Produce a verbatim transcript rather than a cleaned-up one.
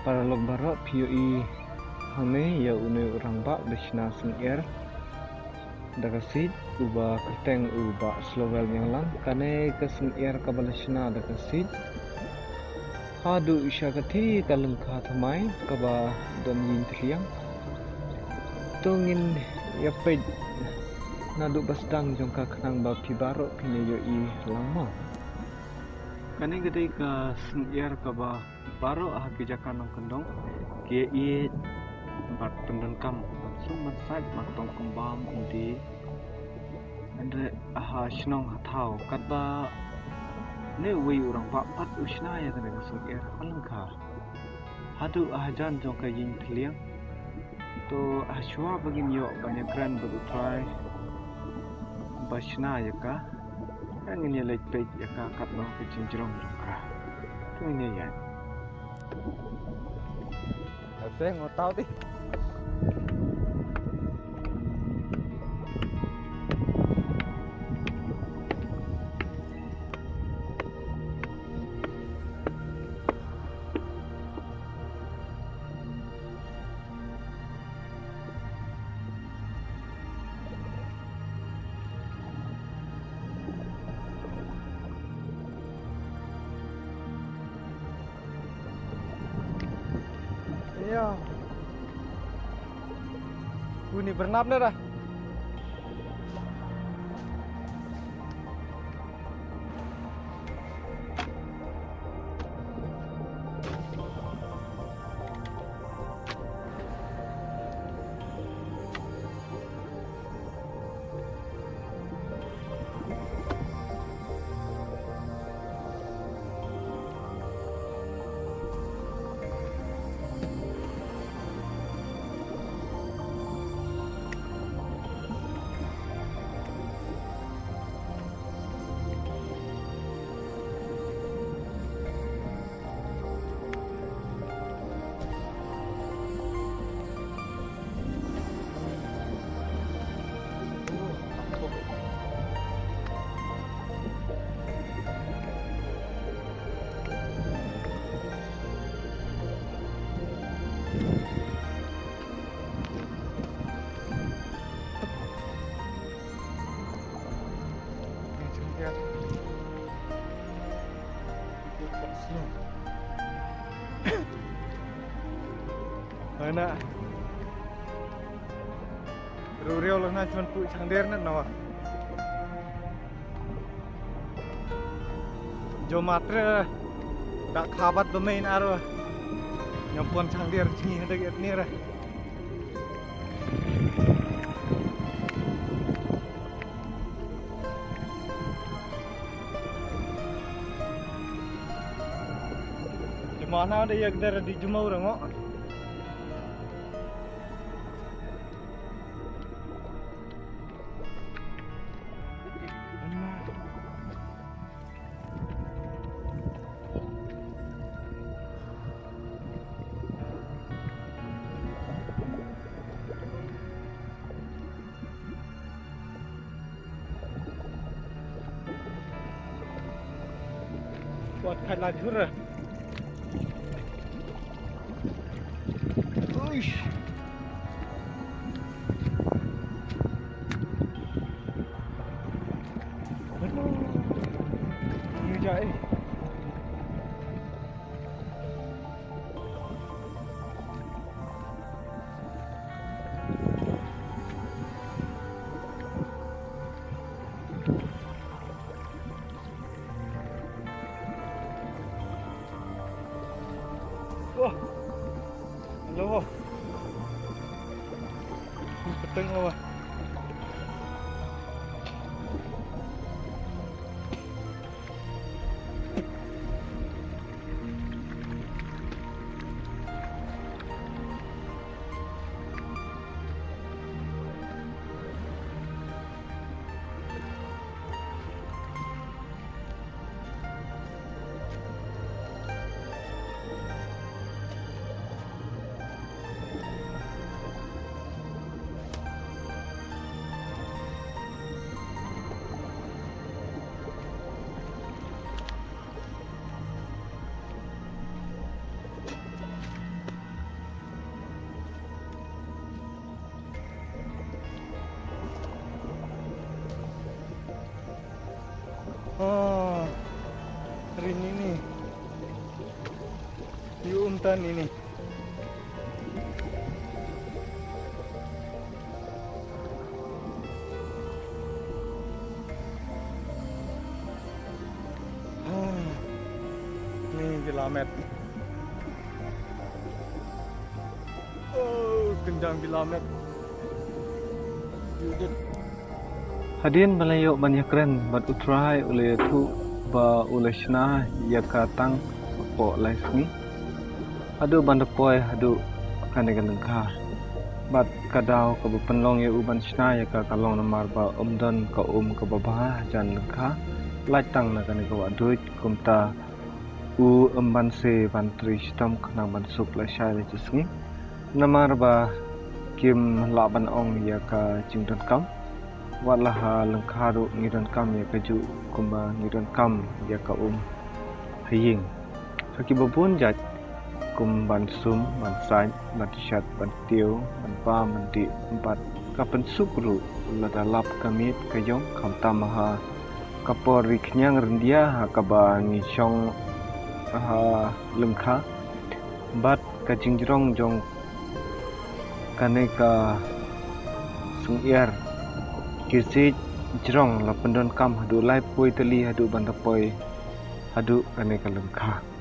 Paralok baroh, phi ïohi hangne ïa une u rangbah ba shna sngewsih da ka siej, uba kyrteng u Bah Slowell Nyngkong. Kane ka sngewsih kaba la shna da ka siej haduh sha kata ka lyngkha thymmai kaba don ïing thylliang. To ngin ïa peit naduh ba sdang jong ka khnang ba phi baroh phin ïohi lang mo. Kane ka dei ka sngewsih kaba baroh ha ki jaka nongkyndong ki ïa ïeit bad pyndonkam ban sum ban sait, ban tong kum bam ym dei. Hynrei ha shnong ha thaw katba ne uwei u rangbah pat u shna ïa kane ka sngewsih ha lyngkha haduh hajan jong ka ïing thylliang. To hashwa ba ngin ïoh ban ïakren bad u trai ba shna ïa ka, ngin ïa leit peit ïa ka katno ka jingjrong jong ka. To ngin ïa ïaid. Ase ngo tau ti. Ïa. Uni bernap ne dah. Ana. Ru riau lana chuan pu changder na nawa. Jo matre da khabat ba main aro. Nyam pon changder chingi hadak etni ra. Jumana da yak dara di jumau rango. Wat khat la jur. Uish. Aduh. Ini jai. Wah. Hello. Peteng lah. Ri nini. Yu um tan nini. Ni Bilamet. Oh, kynjang Bilamet. Hadien ba la ïoh ban ïakren bad U Trai, u la ïathuh ba u la shna ïa ka tang hapoh lai sngi haduh ban da poi haduh kane ka lyngkha. Bad ka daw kaba pynlong ïa u ban shna ïa ka ka long namar ba ym don ka um kaba bha hajan lyngkha, lait tang na kane ka wah duid. Kumta u ym ban se ban trei shitom khnang ban suk lashai lashisngi, namar ba kim lah ban ong ïa ka jingdonkam. Wat la ha lyngkha ruh ngi donkam ïa kajuh kumba ngi donkam ïa ka um ha ïing. Ha kiba bun jait kum ban sum, ban sait, ban shat, ban tiew, ban bam, ban dih, bad ka pynsuk ruh lada lap ka miet ka ïong, khamtam ha ka por ri khñiang ryndia ha kaba ngi shong ha lyngkha. Bad ka jingjrong jong kane ka sngewsih, ki siej jrong la pyndonkam haduh laiphew tylli haduh ban da poi haduh kane ka lyngkha.